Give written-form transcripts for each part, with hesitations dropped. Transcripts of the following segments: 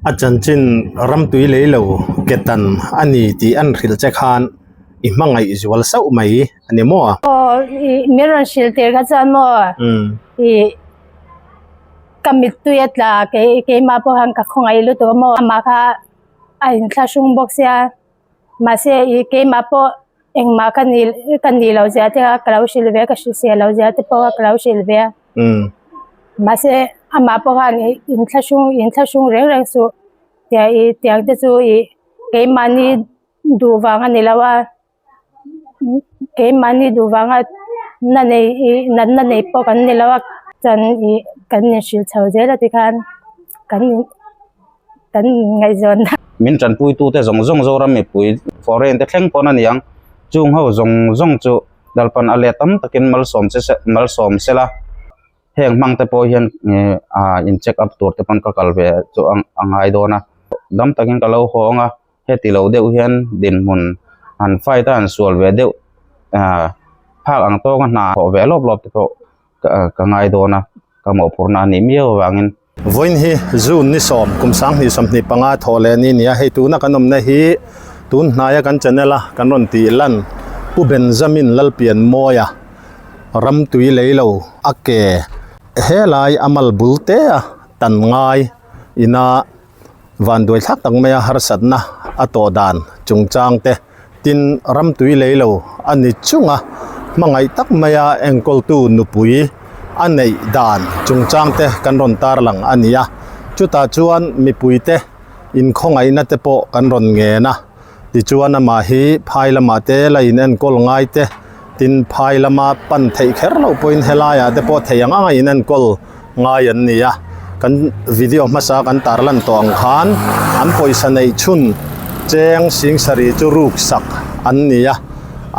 A chanchin ramtui lei lo ke tan a ni tih an hrilh che khan i hmangaih zual sauh mai a ni maw? Aw i min rawn hrilh tir kha chuan maw i ka mittui a tla kei keimah pawh khan ka khawngaih lutuk a maw amah kha a inthlahrung bawk sia mahse i keimah pawh Engmah ka ni ka nih loh zia te kha ka lo hrilh ve a, ka hrilhsiah loh zia te pawh kha ka lo hrilh ve a. Mahse amah pawh khan ih inthlahrung inthlahrung reng reng suh tia ih tiang te chu ih keimahni duh vang a ni lo a, keimahni duh vanga na nei ih natna nei pawh kan ni lo a, chuan ih kan inhrilh chho zel a tikhan kan in. kan ngaihzawn a. Min tanpuitute zawng zawng Zoram mipui foreign te thleng pawn a ni ang. Chung ho zawng zawng chu Lalpan a let tam takin malsawm che se malsawm se la. Heng hmang te pawh hian ah in check up tur te pawn ka kal ve chu a ngai dawn a. Dam takin ka lo haw ang a, heti lo deuh hian dinhmun han fight a han sual ve deuh ah phak ang tawng a hna thawh ve lawp lawp te pawh ka ngai dawn a, ka mawhphurhna a nih miau avangin. Vawiin hi June ni sawm kum 2025 thawh leh ni nia, hei tuna kan awmna hi tun hnaia kan channel a kan rawn tih lan Pu Benjamin Lalpianmawia ramtui lei lo a ke helai a mal bul te a tan ngai ina Vanduai thlak tak maia harsatna a tawh dan chungchang te, tin ramtui lei lo a ni chunga hmangaih tak maia enkawltu nupui a neih dan chungchang te kan rawn tarlang a ni a. Chutah chuan mipuite inkhawngaihna te pawh kan rawn ngen a. Tichuan amah hi phai lamah te la in enkawl ngai te, tin phai lama pan theih kher loh pawhin helaiah te pawh thei ang anga in enkawl ngai an ni a. Kan video hmasa kan tarlan tawh ang khan an pawisa neih chhun cheng singsarih chu ruk sak an ni a,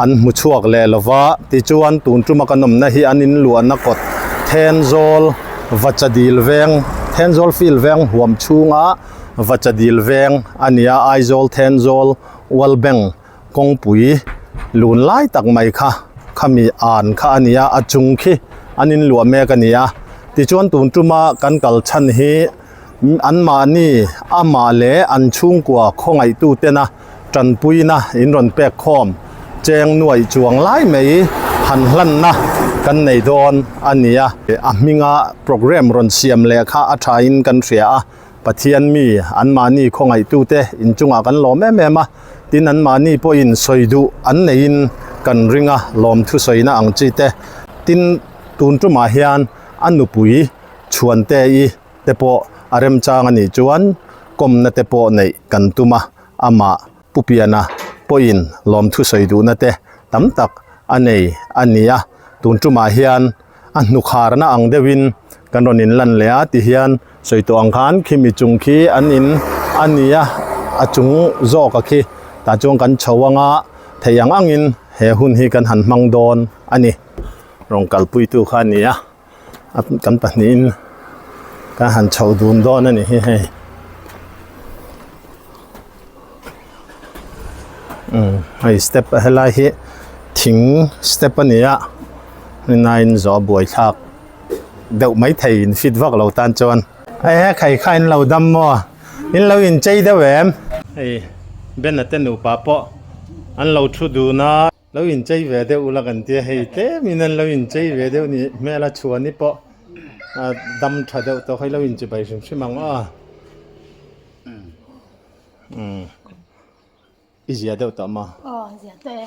an hmu chhuak leh lo va. Tichuan tun tuma kan awmna hi an inluahna kawt Thenzawl Vachadil veng, Thenzawl field veng huam chhunga Vachadil veng a ni a, Aizawl Thenzawl World Bank kawngpui lun lai tak mai kha khami an kha a ni a, a chung khi an inluah mek a ni a. Tichuan tun tuma kan kal chhan hi anmahni amah leh an chhungkua khawngaihtu tena tanpuina in rawn pek khawm cheng nuaih chuang lai mai han hlanna kan nei dawn a ni a. A hminga programme rawn siam leh kha a thain kan hria a. Pathian mi anmahni khawngaihtute inchungah kan lawm em em a, tin anmahni pawhin sawi duh an neihin kan ring a, lawmthu sawina ang chi te. Tin, tun tumah hian a nupui chhuante i te pawh a remchang a nih chuan kawmna te pawh neih kan tum a, amah Pu Piana pawhin lawmthu sawi duhna te tam tak a nei a ni a, tun tumah hian a hnukharna ang deuhin kan rawn inlan leh a ti hian sawi tawh ang khan khimi chung khi an in a ni a, a chung zawk a khi tah chuan kan chho anga thei ang angin he hun hi kan han hmang dawn a ni. Rawn kalpuitu kha a ni a, kan pahnihin kan han chho dun dawn a ni hi hei. Umm hei step a helai hi thing step a ni a ninain zawh a buai thlak deuh mai thei in fit vak lo tan chuan hei he khai kha in lo dam maw in lo in chei deuh em hei Ben-a te nupa pawh an lo thu dun a lo in chei ve deuh ula kan tia hei tlem in an lo in chei ve deuh ni hmel a chhuan hi pawh a dam tha deuh tawh hei lo in chibai hrim hrim ang aw. Umm i zia deuh tawh maw? Aw zia tawh e.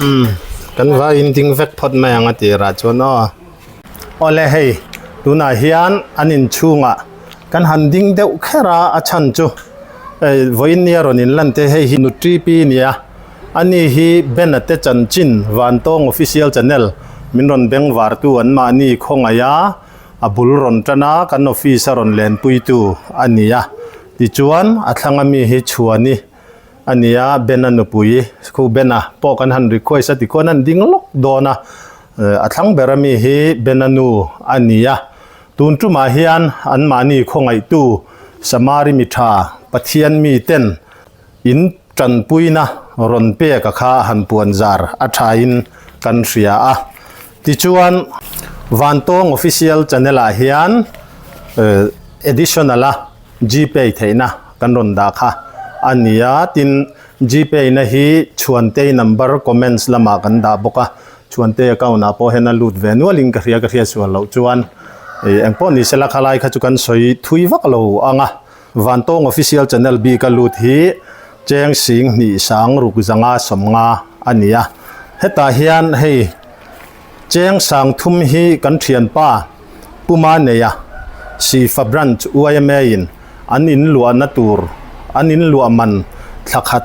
Umm kan vai in ding vek phawt mai ang a tirah chuan aw. Awle hei tunah hian an inchhungah kan han ding deuh kher a a chhan chu hei vawiin nia rawn inlan te hei hi Nutri pi nia ani hi Ben-a te chanchin Vantawng official channel min rawn bengvartu anmahni khawngaih a. A bul rawn tan a, kan office a rawn lenpuitu a ni a. Tichuan, a thlang ami hi Chhuani a ni a, Ben-a nupui, khu Ben-a pawh kan han request a, tikhuan an ding lawk dawn a. A thlang ber ami hi Ben-a nu a ni a. Tun tumah hian anmahni khawngaihtu Samari mi tha, Pathian mi ten in tanpuina rawn pek a kha han puan zar a thain kan hria a. Tichuan, Vantawng Official Channel ah hian Additional a Gpay theihna kan rawn dah kha a ni a, tin Gpay na hi Chhuantei number comments lamah kan dah bawk a, Chhuantei account ah pawh hian a lut ve nualin ka hria ka hria sual loh chuan ih engpawh ni sela khalai kha chu kan sawi thui vak lo ang a, Vantawng official channel bik a lut hi cheng sing hnih sang ruk zanga sawmnga a ni a, hetah hian hei. Cheng sang thum hi kan thianpa Puma neia Sifa Branch yma in an in luahna tur an in luah man thla khat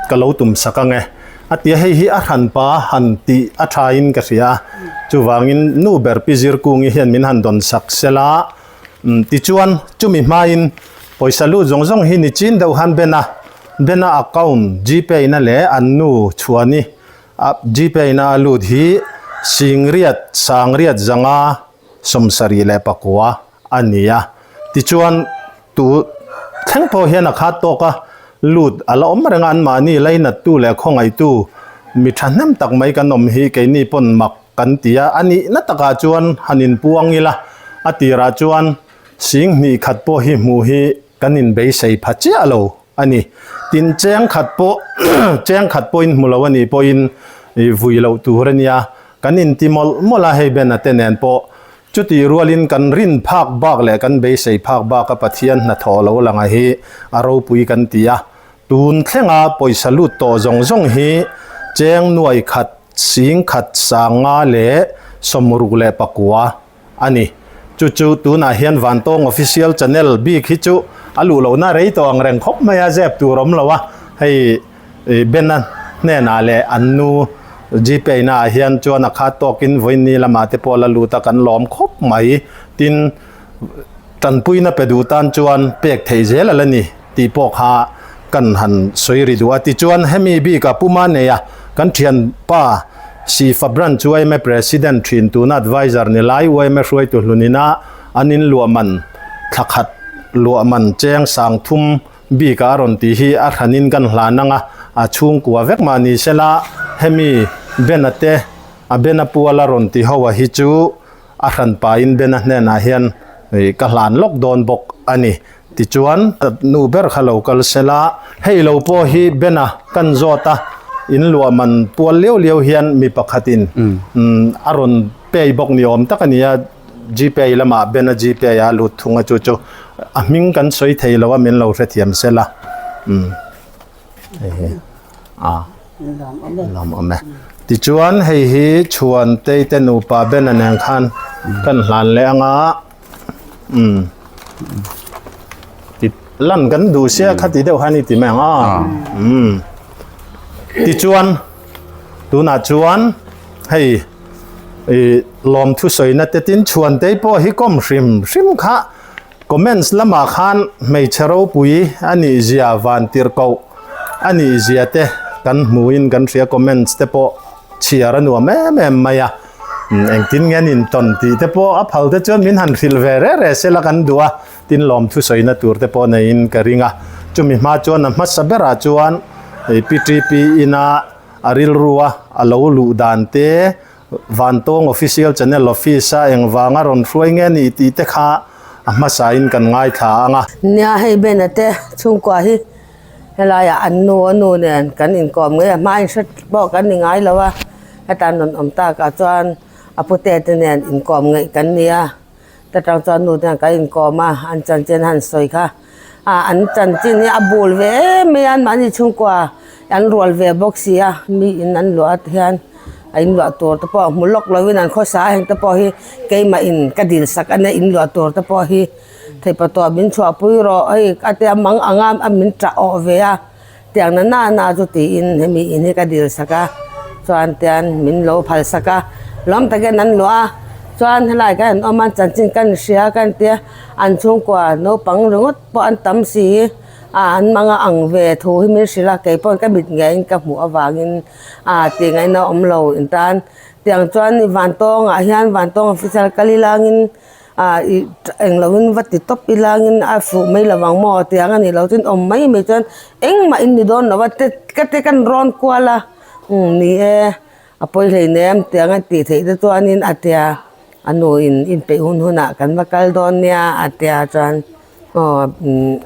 ka lo tum sak ang e. A tia hei hi a hranpa han tih a tha in ka hria a, chuvangin nu ber Pi Zirkungi hian min han dawn sak sela tichuan chumi hmain pawisa lut zawng zawng hi nichin deuh han Bena Bena account Gpay na leh an nu Chhuani A Gpay na a lut hi Singriat Sangriat zanga 79 a ni a. Tichuan tu thleng pawh hian a khat tawk a, lut a la awm reng a, anmahni lainattu leh khawngaihtu mi thahnem tak mai kan awm hi keini pawn mak kan ti a. A nihna takah chuan han inpuang ila, a tirah chuan sing hnih khat pawh hi hmuh hi kan inbeisei pha chiah lo. A ni. Tin, cheng khat pawh cheng khat pawhin hmu lo a nih pawhin i vui loh tur a nia. Kan inti mawlh mawlh a, hei Bena te nen pawh chutih rualin kan rin phak bak leh kan beisei phak baka Pathian hnathawh lo langa hi a ropui kan ti a. Tun thlenga pawisa lut tawh zawng zawng hi cheng nuai khat, sing khat, sanga leh 69 a ni. Chu chu tunah hian Vantawng Official Channel bik hi chu a luh lohna rei tawh ang reng khawp mai a, zep tur awm lo a. Hei Bena hnenah leh an nu Gpay naah hian chuan a khat tawkin vawiinni lamah te pawh la lut a kan lawm khawp mai. Tin, tanpuina pe duh tan chuan pek theih zel a la ni tih pawh kha kan han sawi ri duh a. Tichuan hemi bika Puma neia kan thianpa Sifa Branch yma President thin tuna Adviser ni lai yma hruaitu hlunina an in luah man thla khat luah man cheng sang thum bika a rawn tih hi a hranin kan hlan ang a, a chhungkua vek mah ni sela hemi Bena te a Bena puala rawn ti ho a hi chu a hran pahin Bena hnenah hian ka hlan lawk dawn bawk a ni. Tichuan nu ber kha lo kal sela, hei lo pawh hi Bena kan zawt a, in luah man pual liau liau hian mi pakhatin a rawn pay bawk ni awm tak a ni a, Gpay lamah Bena Gpay a lut thung a, chu chu a hming kan sawi thei lo a, min lo hrethiam sela. Hei hi a lawm awm e. Tichuan hei hi Chhuantei te nupa Bena nen khan kan hlan leh ang a. Umm ti lan kan duh sia kha ti deuh han i ti mai ang a umm tichuan tunah chuan hei i lawm thusawina te tin chhuan te pawh hi kawm hrim hrim kha comments lamah khan hmeichhe ropui a nih zia van tirh koh a nih zia te kan hmuin kan hria comments te pawh chhiar a nuam em em mai a. Engtin nge an intawn tih te pawh a phal te chuan min han hrilh ve reh reh sela kan duh a, tin lawm thusawina tur te pawh neiin ka ring a. Chumi hma chuan a hmasa berah chuan hei PTP ina a rilrua a lo luh dan te, Vantawng Official Channel Office a engvanga rawn hruai nge ni tih te kha a hmasain kan ngaithla ang a. Nia hei Bena te chhungkua hi Helaiah an nu a nu nen kan inkawm ngei a, hma inhre pawh kan ni ngai lo a, heta an rawn awm takah chuan a pute te nen inkawm ngeih kan ni a, ta tang chuan nu te hian kan inkawm a, an chanchin a han sawi kha, ah an chanchin hi a bul ve em mai a, anmahni chhungkua an rual ve bawk si a, mi in an luah te hian a in luah tur te pawh hmu lawk lovin an khawsa a, heng te pawh hi keimah in ka dil sak a nia in luah tur te pawh hi. Theipa tawh min chhuahpui rawh hei a tia mang ang a a min tah awh ve a tiang na na na chu tiin hemi in hi ka dil sak a chuan tian min lo phal sak a lawm takin an luah a chuan helai kan an awm a chanchin kan hria kan tia an chhungkua naupang ringawt pawh an tam si a an mang a ang ve thu hi min hrilh a keipawn ka mit ngeiin ka hmuh avangin a tih ngaihna awm lo in tan tiang chuan vantawngah hian vantawng officer kal ilangin. Ah ih eng lo in va ti tawp ilangin a fuh mai lo vang maw tiang a nih loh chuan awm mai mai chuan engmah in ni dawn lo a te ka te kan rawn kual a umm ni e a pawi hleinem tiang a tih theih te chuanin a tia. A nu in inpeih hun hunah kan va kal dawn nia a tia chuan aw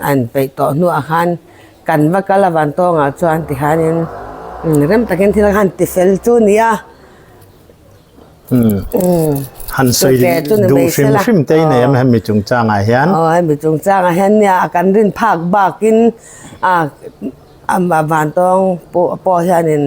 a inpeih tawh hnuah khan kan va kal a vantawngah chuan tikhanin rem takin thil khan tifel chu a ni a. Han sawi duh hrim hrim te i nei em hemi chungchangah hian? Aw hemi chungchangah hian nia kan rin phak bakin a a vantawng pawh pawh hianin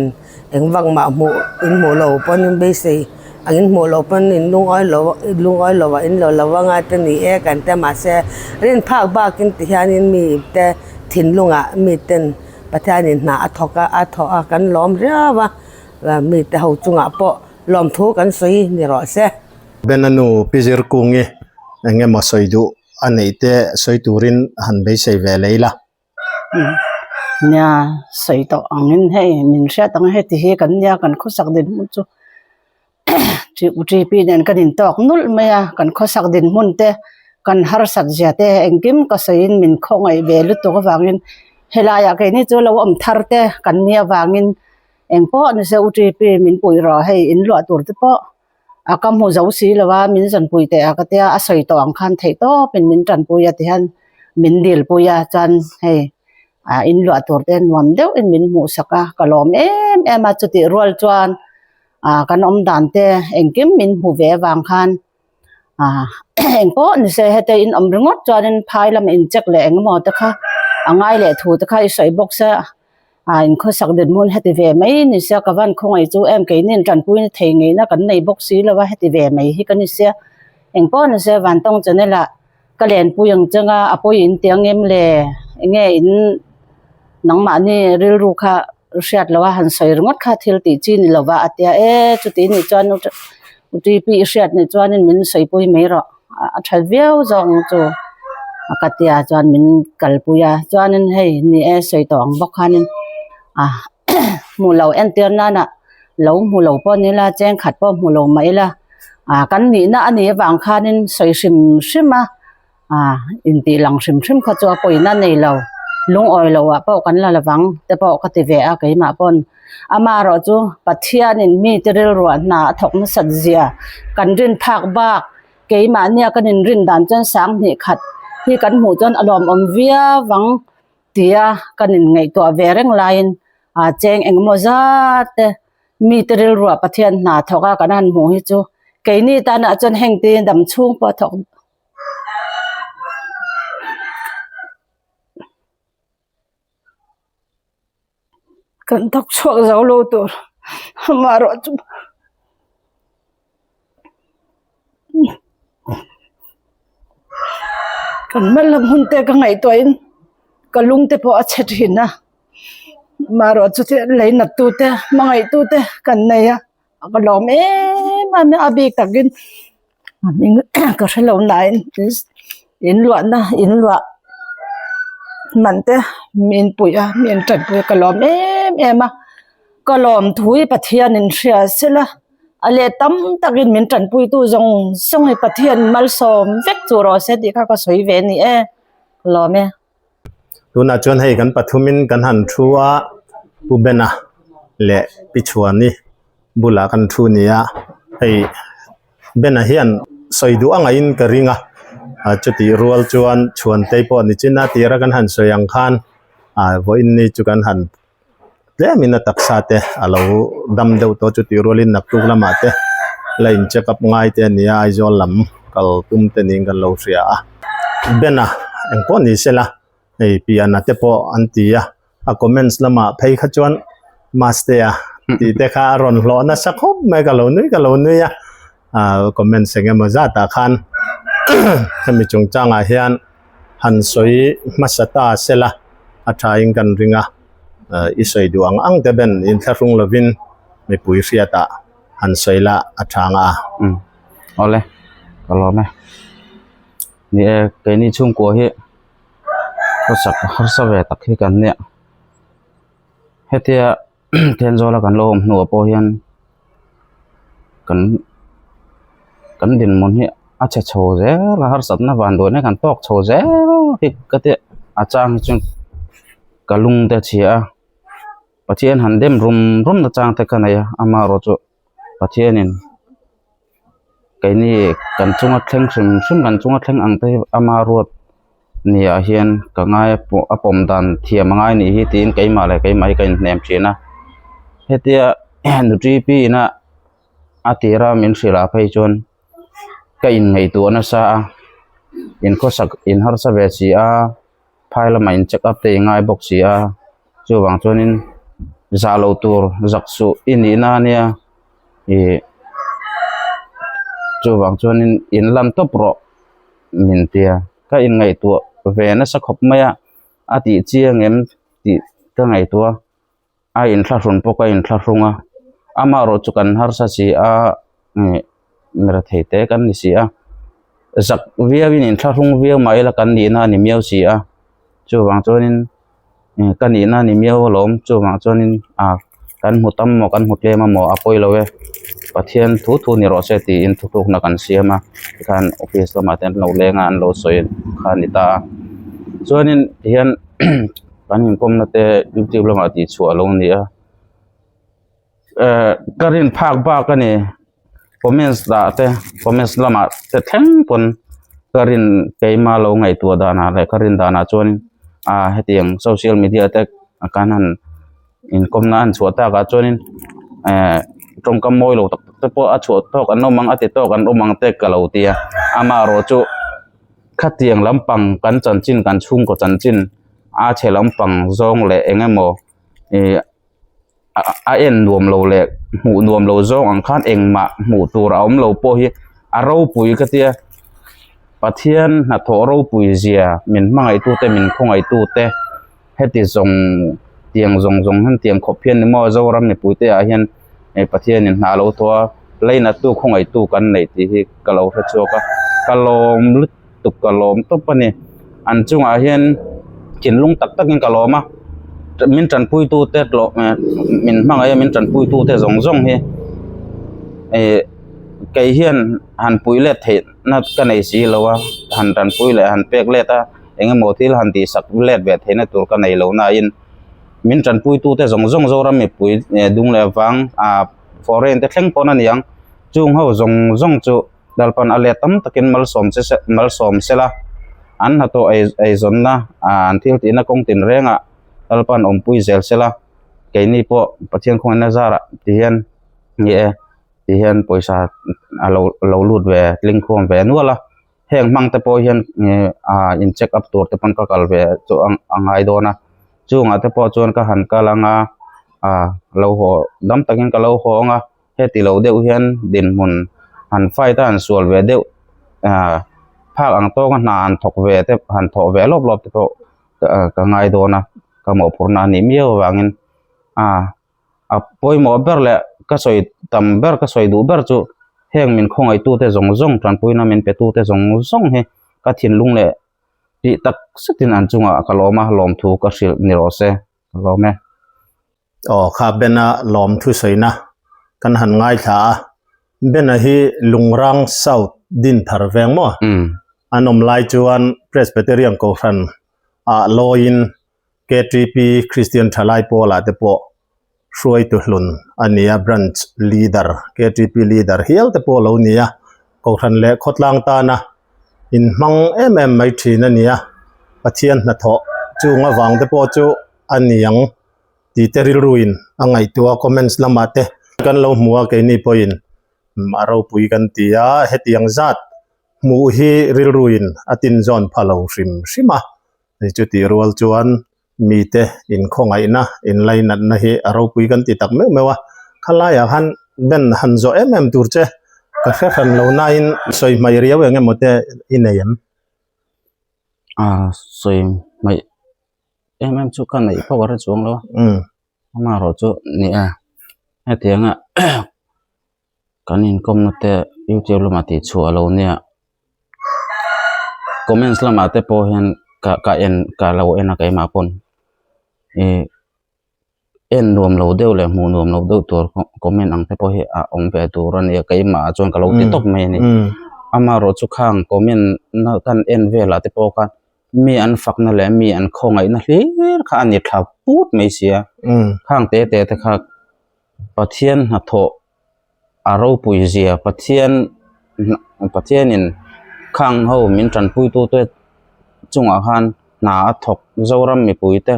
eng vak mah hmuh in hmuh lo pawn in beisei ang in hmuh loh pawn in lungawi lo lungawi lo ah in lo lo anga te ni e kan tia mahse rin phak bakin ti hianin mi te thinlungah mi ten Pathianin hna a thawk a a thawh a kan lawm riau a. Mite ho chungah pawh lawmthu kan sawi ni rawh se. Bena nu Pi Zirkungi eng emaw sawi duh a neih te sawi turin han beisei ve lei la. Nia sawi tawh angin hei min hriat ang heti hi kan nia kan khawsak dinhmun chu Ṭipi nen kan intawk nulh mai a, kan khawsak dinhmun te kan harsat zia te engkim ka sawiin min khawngaih ve lutuk avangin helaiah keini chu lo awm thar te kan nia avangin Eng pawh ni se UTP min pui rawh hei in luah tur te pawh a ka hmu zo si lo a min zawn pui teh a ka tia a sawi tawh ang khan theih tawp in min tan pui a ti hian min dil pui a chuan hei ah in luah tur te nuam deuh in min hmuh sak a ka lawm em em a chutih rual chuan ah kan awm dan te engkim min hmu ve avang khan ah eng pawh ni se heta in awm ringawt chuan in phai lam in check leh eng emaw te kha a ngai leh thu te kha i sawi bawk se. A inkhawsak dinhmun heti ve mai ni sia ka van khawngaih chu em keini in tanpui na thei ngeina kan nei bawk si lo a heti ve mai hi ka ni sia engpawh ni se vantawng channel ah ka lenpui ang chang a a pawi in ti ang em le enge in nangmahni rilru kha hriat loh a han sawi ringawt kha thil tih chi ni lova a tia e chuti nih chuan u T P i hriat nih chuanin min sawipui mai rawh. a tha viau zawk ang chu a ka tia chuan min kalpui a chuanin hei ni e sawi tawh ang bawk khanin ah hmuh loh entir nana lo hmu lo pawh ni ila cheng khat pawh hmu lo mah ila ah kan nihna a nih avang khanin sawi hrim hrim a ah intih lang hrim hrim kha chu a pawina nei lo lungawi loh ah pawh kan la lovang te pawh ka ti ve a keimah pawn. Amaherawhchu Pathianin mite rilruah hna a thawk nasat zia kan rin phak bak keimahnia kan inrin dan chuan sanghnih khat hi kan hmuh chuan a lawmawm viau ang tia kan inngaihtuah ve reng laiin aa cheng engemaw zat te mite rilruah Pathian hna thawk a kan han hmuh hi chu keini tanah chuan heng te dam chhung pawh a thawk. Kan thawk chhuak zo lo tur amaherawh chu kan hma lam hun te ka ngaihtuah in ka lung te pawh a chhe thin a amaherawh chu lei nat tu te hmangaih tu te kan nei a ka lawm em em a bik takin ka hrelo nain in luahna in luah man te min puih a min tanpui a ka lawm em em a ka lawm thu hi Pathian in hria sela a leh tam takin min tanpui tu zawng zawng hi Pathian malsawm vek chu rawh se tih kha ka sawi ve a ni e ka lawm e. Tunah chuan hei kan pathumin kan han thu a Pu Bena leh Pi Chhuani bulah kan thu ni a hei Bena hian sawi duh a ngaihin ka ring a chutih rual chuan Chhuantei pawh ni chin a tira kan han sawi ang khan ah vawiin ni chu kan han tlemin a taksa te a lo dam deuh tawh chutih rualin naktuk lamah te la in check up ngai te a ni a Aizawl lam kal tum te niin kan lo hria a Bena engpawh ni sela hei piana te pawh an ti a a comments lamah phei kha chuan Mastea tih te kha a rawn hlawh nasa khawp mai ka lo nui ka lo nui a ah comments eng emaw zatah khan hemi chungchangah hian han sawi hmasa ta sela a thain kan ring a i sawi duh ang ang te ben inthlahrung lovin mipui hriatah han sawi la a tha nga a. Umm awle ka lawm e ni e keini chhungkua hi khawsak harsa ve tak hi kan nia hetia Thenzawl a kan lo awm hnuah pawh hian kan kan dinhmun hi a chhe chho zel a harsatna van duaina kan tawk chho zel hi ka ti a chang hi chuan ka lung te a chhia a Pathian han dem rum rum na chang te ka nei a amaherawhchu Pathianin. Keini kan chunga thleng hrim hrim kan chunga thleng ang te hi ama ruat niah hian ka ngai a pawh a pawm dan thiam a ngai nih hi tiin keimah leh keimah hi ka inhnem thin a hetia nutri pi ina a tira min hrilh ah phei chuan ka inngaihtuah nasa a in khawsak in harsa ve si a phai lamah in check up te i ngai bawk si a chuvang chuanin zah loh tur zak suh i nihna ania ih chuvang chuanin in lan tawp rawh min tia ka inngaihtuah ve nasa khawp mai a a tih chiang em tih ka ngaihtuah a a inthlahrun pawh ka inthlahrung a amaherawh chu kan harsa si a ih mirethei te kan ni si a zak viauin inthlahrung viau mah ila kan nihna a ni miau si a chuvang chuanin ka nihna a ni miau alawm chuvang chuanin ah kan hmu tam maw kan hmu tlem a maw a pawi lo e Pathian thu thu ni rawh se tiin thuthlukna kan siam a tikhan office lamah te an lo leng a an lo sawi kha a ni ta a chuanin tihian kan inkawmna te youtube lamah tih chhuah a lo ni a eh ka rin phak bak a ni comments dah te comments lamah te thleng pawn ka rin keima lo ngaihtuah danah leh ka rin danah chuan ah hetiang social media te kan han inkawmna an chhuah takah chuanin eh tawngkam mawi lo tak tak te pawh a chhuah tawk an awm ang a ti tawk an awm ang te ka lo ti a amaherawh chu khatiang lampang kan chanchin kan chhungkaw chanchin a chhe lampang zawng leh eng emaw ih a en nuam lo leh hmuh nuam lo zawng ang khan engmah hmuh tur a awm lo pawh hi a ropui ka tia Pathian hnathawh ropui zia min hmangaih tute min khawngaih tute heti zawng tiang zawng zawng hian tiang khawp hian ni maw Zoram mipui te ah hian hei Pathian in hna a lo thawh a lainat tu khawngaih tu kan neih tih hi ka lo hre chhuak a ka lawm lutuk ka lawm tawp a ni an chungah hian thinlung tak tak in ka lawm a min tanpui tu te tlawh min hmangaih a min tanpui tu te zawng zawng hi ih kei hian han pui let theih na ka nei si lo a han tanpui leh han pek let a eng emaw thil han tih sak let ve theihna tur ka nei lo nain min tanpui tu te zawng zawng Zoram mipui dung leh vang ah foreign te thleng pawn a ni ang chung ho zawng zawng chu Lalpan a let tam takin malsawm che se malsawm sela an hnathawh ei eizawnna ah an thil tihna kawng tin rengah Lalpan awmpui zel sela keini pawh Pathian khawngaihna zarah ti hian ni e ti hian pawisa a lo lo lut ve tling khawm ve nual a heng hmang te pawh hian ih ah in check up tur te pawn ka kal ve chu a ngai dawn a chungah te pawh chuan ka han kal ang a ah lo haw dam takin ka lo haw ang a. Heti lo deuh hian dinhmun han fight a han sual ve deuh ah phak ang tawka hna han thawk ve te han thawh ve lawp lawp te pawh ka ngai dawn a ka mawhphurhna a nih miau avangin ah a pawimawh ber leh ka sawi tam ber ka sawi duh ber chu heng min khawngaih tute zawng zawng tanpuina min pe tute zawng zawng hi ka thinlung leh tih tak zetin an chungah ka lawm a lawmthu ka hrilh ni rawh se ka lawm e. Aw kha Bena lawmthu sawina kan han ngaithla a, Bena hi Lungrang South Dinthar veng maw? An awm lai chuan Presbyterian Kohhran ah lawiin KTP Kristian Thalai Pawlah te pawh hruaitu hlun a ni a, Branch Leader, KTP Leader hial te pawh a lo ni a, Kohhran leh khawtlang tana inhmang em em mai thin a ni a, Pathian hnathawh chung avang te pawh chu a ni ang. Tih te rilruin a ngaihtuah a comments lamah te kan lo hmu a keini pawhin a ropui kan ti a hetiang zat hmuh hi rilruin a tinzawn pha lo hrim hrim a chutih rual chuan mite inkhawngaihna inlainatna hi a ropui kan ti tak meuh meuh a khalaiah khan ben han zawh em em tur che ka hre hran lo nain sawi hmai riau eng emaw te i nei em? A sawi hmaih em em chu ka neih pawh ka hre chuang lo a amaherawh chu ni e hetianga kan inkawmna te youtube lamah tih chhuah a lo nia comments lamah te pawh hian ka ka en ka lo en a keimah pawn ih en nuam lo deuh leh hmuh nuam lo deuh tur comment ang te pawh hi a awm ve tur a nia keimah ah chuan ka lo ti tawp mai a ni amaherawh chu khang comment na kan en velah te pawh khan mi an fakna leh mi an khawngaihna hlir kha a ni tha put mai si a khang te te te kha Pathian hnathawh a ropui zia Pathian. Pathianin khang ho min tanpuitute chungah khan hna a thawk Zoram mipuite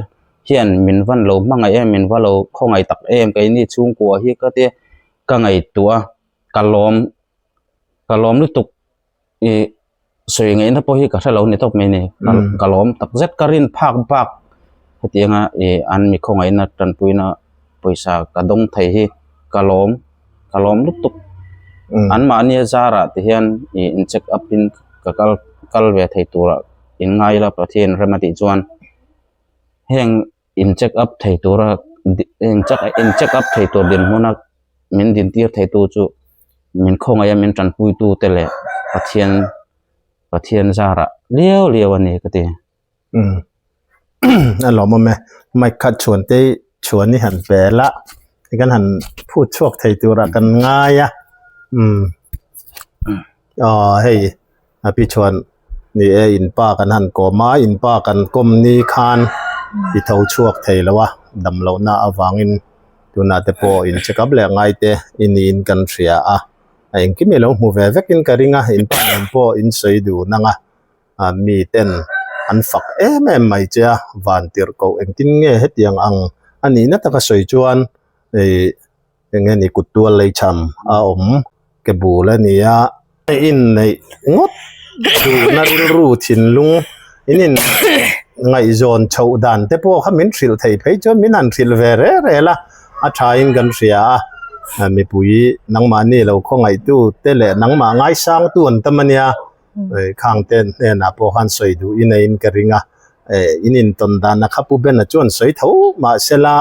hian min van lo hmangaih em min va lo khawngaih tak em keini chhungkua hi ka tia ka ngaihtuah a ka lawm ka lawm lutuk ih sawi ngaihna pawh hi ka hre lo ni tawp mai a ni ka lawm tak zet ka rin phak bak hetianga ih an mi khawngaihna tanpuina pawisa ka dawng thei hi ka lawm ka lawm lutuk an mahni a zarah te hian ih in check up in ka kal kal ve thei turah in ngai ila Pathian rem a tih chuan heng in check up thei tura in check in check up thei tur dinhmuna min dintir thei tu chu min khawngaih a min tanpui tu te leh Pathian Pathian zarah liau liau a ni ka ti. Umm a lawmawm e mic kha chhuan te chhuan i han pe la kan han phut chhuak thei turah kan ngai a umm aw hei a pi chhuan ni e in pa kan han kawm a in pa kan kawm ni khan i tho chhuak thei lo a dam loh na avangin tunah te pawh in check up leh ngai te i niin kan hria a a engkim i lo hmu ve vekin ka ring a in pa nen pawh in sawi duh nang a. a mi ten an fak em em mai che a van tirh koh engtin nge hetiang ang a nihna taka sawi chuan ih eng nge ni kut tual lei cham a awm ke bul a ni a inneih ngawt duhna rilru thinlung in in ngaihzawn chhoh dan te pawh kha min hrilh thei phei chuan min han hrilh ve reh rel a a tha in kan hria a mipui nangmahni lo khawngaihtu te leh nangmah ngaisang tu an tam a nia. Khang te hnenah pawh khan sawi duh i neiin ka ring a, in intawn danna kha Pu Bena chuan sawi tho mahsela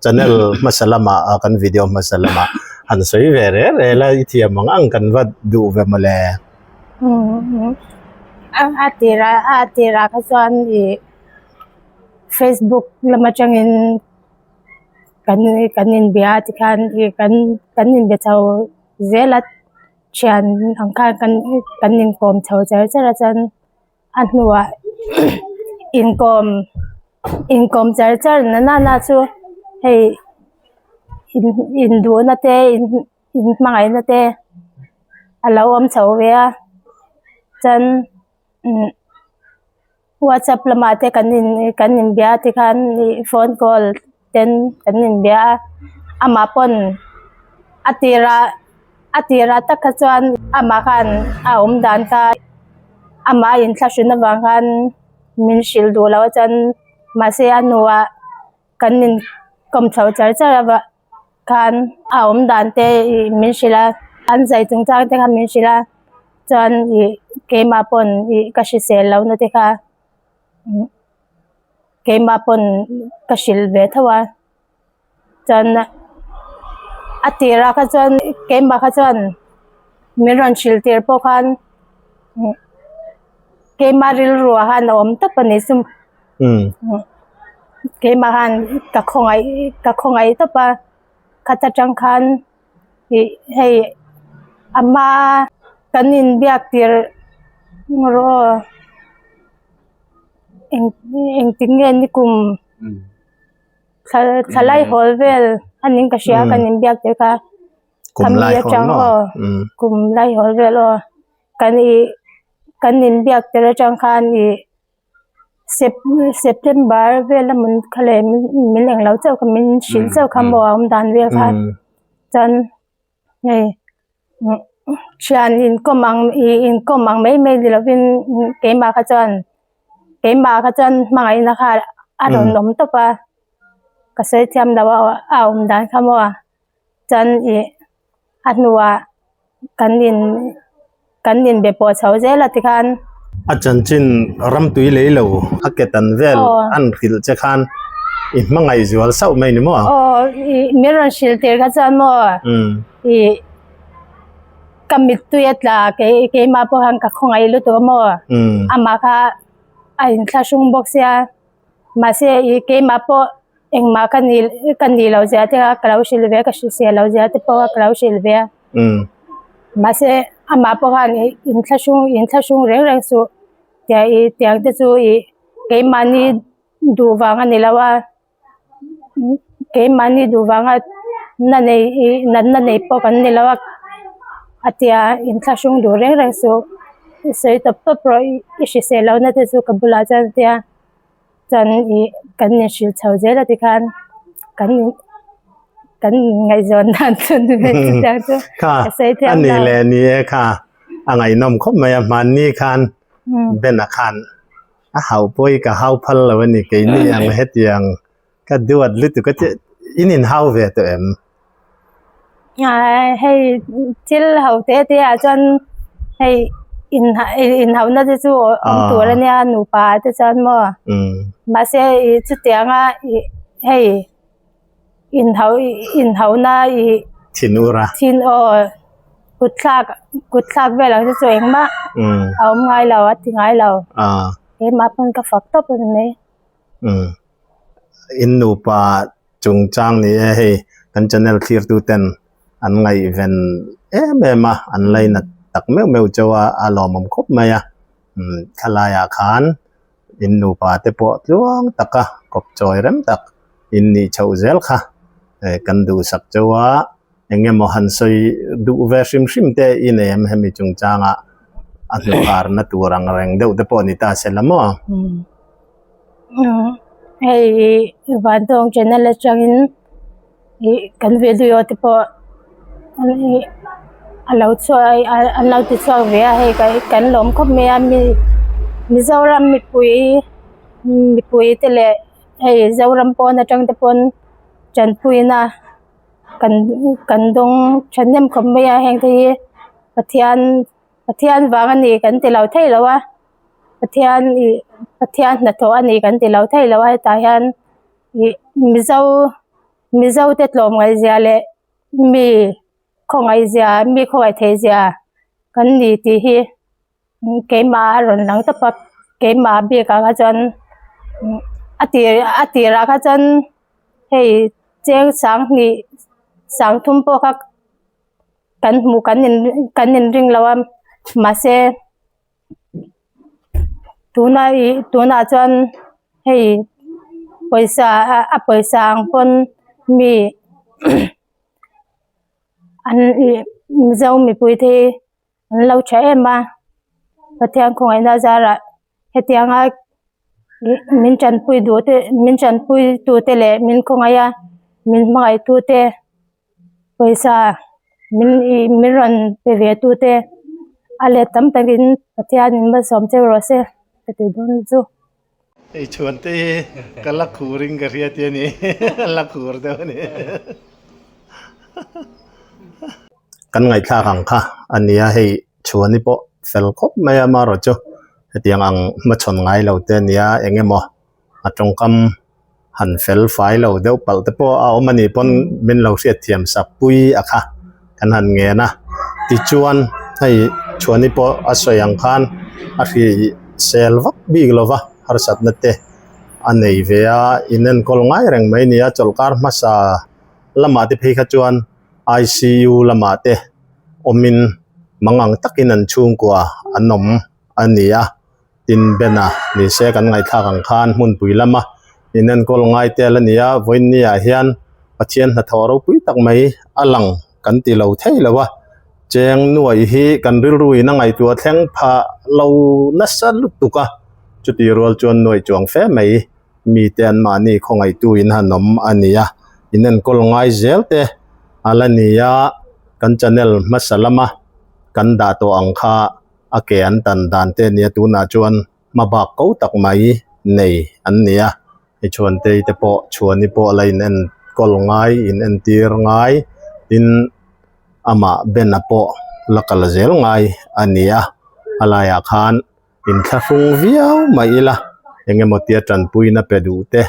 channel hmasa lamah kan video hmasa lamah han sawi ve reh reh la i thiam ang ang kan va duh ve mawle. A tirah a tirah kha chuan ih Facebook lam atangin kan kan inbia a tikhan ih kan kan inbe chho zel a. Thian ang khan kan kan inkawm chho char char a chuan a hnuah inkawm inkawm char char na nana chu hei in induhna te in in hmangaihna te a lo awm chho ve a chuan umm. Whatsapp lamah te kan in kan inbia a tikhan ih phone call ten kan inbia a amah pawn a tirah a tirah tak kha chuan amah khan a awm dan kha amah a inthlahrun avang khan min hrilh duh loh a chuan mahse a hnuah kan inkawm chho char char a khan a awm dan te ih min hrilh a an zai chungchang te kha min hrilh a chuan ih keimah pawn ih ka hrisel loh na te kha keimah pawn ka hrilh ve tho a chuan a tirah kha chuan keimah kha chuan min rawn hrilh tir pawh khan keimah rilru ah khan a awm tawp a ni chu. Keimah khan ka khawngaih ka khawngaih tawp a khat atang khan ih hei a hma kan inbiak tirh rawh eng engtik nge nikum thla thla lai hawl vel a ning ka hria kan inbiak tirh kha Kum lai hawl maw kum lai hawl vel aw kan ih kan inbiak tirh atang khan ih. September vel a mun kha leh min eng lo chauh kha min hrilh chauh kha maw a awm dan vel kha chuan hei thian inkawm ang ih inkawm ang mai mai ni lovin keimah kha chuan keimah kha chuan hmangaihna kha a rawn awm tawp a ka sawi thiam lo a a awm dan kha maw chuan ih a hnuah kan in kan inbe pawh chho zel a tikhan. A chanchin ramtui lei lo a ke tan vel an hrilh che khan i hmangaih zual sauh mai ni maw? Aw i min rawn hrilh tir kha chuan maw i ka mittui a tla kei keimah pawh khan ka khawngaih lutuk a maw amah kha a inthlahrung bawk sia. Mahse ih keimah pawh engmah ka ni ka nih loh zia te kha ka lo hrilh ve a ka hrilhsiah loh zia te pawh kha ka lo hrilh ve a mahse amah pawh khan ih inthlahrung inthlahrung reng reng suh tiang ih tiang te chu ih keimahni duh vang a ni lo a keimahni duh vanga na nei ih natna nei pawh kan ni lo a. A tia inthlahrung duh reng reng suh i sawi tawp tawp rawh i hrisel lohna te chu ka bulah chuan a tia chuan ih kan inhrilh chho zel a tikhan kan in kan inngaihzawn dan chu ni mai chutiang chu Kha ka sawi thiam a ni lo. leh ni e kha a ngaihnawm khawp mai a hmanni khan Ben-a khan a hauh pawh hi ka hau phal lo a ni keini ang hetiang Ka duat lutuk a che in in hau ve tawh em? Hei thil ho te te ah chuan hei in in hau na te chu awm tur a nia nupa te chuan maw mahse ih chutiang a ih hei in hau in hau na ih thin ur a thin aw kut thlak kut thlak vel ang te chu engmah a awm ngai lo a ti ngai lo keimah pawn ka fak tawp a ni mai. In nupa chungchang ni e hei kan channel thlir tu ten an ngaihven em em a an lainat tak meuh meuh chauh a a lawmawm khawp mai a umm thlalai ah khan in nupa te pawh tluang tak a kawp chawi rem tak in nih chhoh zel kha eh kan duhsak chauh a eng emaw han sawi duh ve hrim hrim te i nei em hemi chungchang ah a hnuhar na tur ang reng deuh te pawh ni ta se la maw. Hei Vantawng channel atangin ih kan video te pawh a lo chhuak an lo ti chhuak ve a hei kan lawm khawp mai a mi Mizoram mipui mipui te leh hei Zoram pawn atang te pawn tanpuina kan kan dawng thahnem khawp mai a heng te hi Pathian Pathian vang a ni kan ti lo thei lo a. Pathian ih Pathian hnathawh a ni kan ti lo thei lo a hetah hian ih mizo mizo te tlawmngaih zia leh mi khawngaih zia mi khawngaih theih zia kan ni tih hi keimah a rawn lang tawp a keimah bik ah kha chuan a tir a tirah kha chuan hei cheng sanghnih sangthum pawh kha kan hmuh kan in kan inring lo a mahse. Tuna ih tunah chuan hei pawisa a pawisa ang pawn mi an ih mizo mipui te hi an lo tha em a Pathian khawngaihna zarah hetianga ih min tanpui duh te min tanpui tu te leh min khawngaih a min hmangaih tu te. Pawisa min ih min rawn pe ve tu te a let tam takin Pathian in malsawm cheu rawh se ka ti dawn chu. Hei chhuan te hi ka la khur in ka hria tih a ni la khur deuh a ni. Kan ngaihthlak ang kha a nia hei chhuan hi pawh fel khawp mai a marawh chu hetiang ang hmachhawn ngai lo te a nia eng emaw a tawngkam han fel fai lo deuh palh te pawh a awm a nih pawn min lo hriat thiam sak pui a kha kan han ngen a tichuan hei chhuani pawh a sawi ang khan a hri sel vak bik lo va harsatna te a nei ve a inenkawl ngai reng mai a ni a chawlhkar hmasa lamah te phei kha chuan I_C_U lamah te awmin mangang takin an chhungkua an awm a ni a. Tin Ben-a ni se kan ngaihthlak ang khan hmunpui lama inenkawl ngai tel a ni a, vawiinni ah hian Pathian hnathawh ropui tak mai a lang kan ti lo thei lo a, cheng nuaih hi kan rilru in a ngaihtuah thleng phah lo nasa lutuk a, chutih rual chuan nuaih chuang fe mai mite an mahni khawngaihtu in han awm a ni a, inenkawl ngai zel te a la ni a, kan channel hmasa lama kan dah tawh ang kha. A ke an tan dan te ania tunah chuan hma bak ko tak mai nei an ni a hei chhuantei te pawh chhuani pawh la in enkawl ngai in entir ngai tin amah Ben-a pawh la kal zel ngai a ni a a laiah khan inthlahrung viau mai ila eng emaw tia tanpuina pe duh te.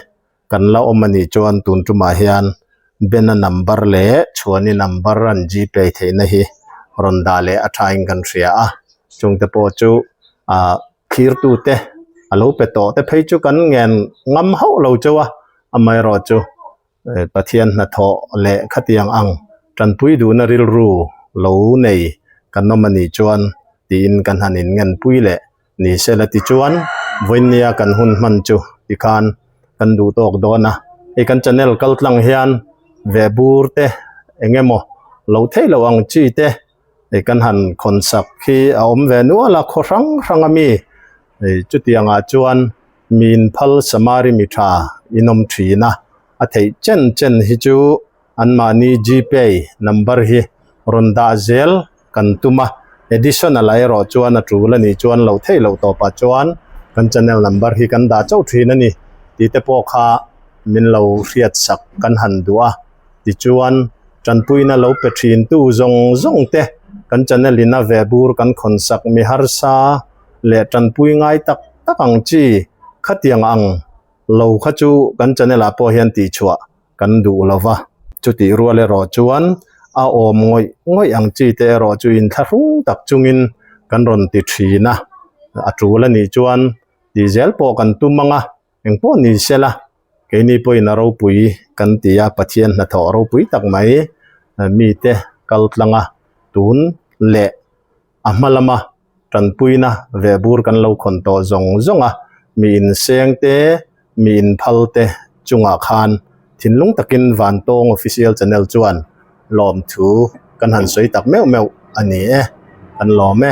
Kan la awm a nih chuan tun tumah hian Ben-a number leh Chhuani number an Gpay theihna hi rawn dah leh a thain kan hria a, chungte pawh chu ah thlirtute a lo pe tawh te phei chu kan ngen ngam hauh lo chauh a, amaherawhchu Pathian hnathawh leh khatiang ang tanpui duhna rilru lo nei kan awm a nih chuan tiin kan han inngenpui leh Ni sela tichuan vawinia kan hun hman chu tikhan kan duh tawk dawn a, hei kan channel kal tlang hian ve bur te eng emaw lo theih loh ang chi te. Hei kan han khawn sak hi a awm ve nual a khaw hrang hrang ami hei chutiang ah chuan mi inphal samari mi tha in awm thin a a theih chen chen hi chu anmahni gpay number hi rawn dah zel kan tum a additional ah erawh chuan a tul a nih chuan loh theih loh tawpah chuan kan channel number hi kan dah chauh thin a ni tih te pawh kha min lo hriat sak kan han duh a. Tichuan, tanpuina lo pe thintu zawng zawng te kan channel in a ve bur kan khawn sak mi harsa leh tanpui ngai tak tak ang chi khatiang ang lo kha chu kan channel ah pawh hian tihchhuah kan duh lo va. Chutih rual erawh chuan a awm ngawih ngawih ang chi te erawh chu inthlahrung tak chungin kan rawn ti thin a, a tul a nih chuan tih zel pawh kan tum ang a. Eng pawh ni sela, keini pawhin a ropui kan ti a, Pathian hnathawh ropui tak mai mite kal tlang a, tun leh a hma lama tanpuina veh bur kan lo khawn tawh zawng zawng a, mi inseng te, mi inphal te chungah khan thinlung takin Vantawng Official Channel chuan lawmthu kan han sawi tak meuh meuh a ni e, kan lawm e.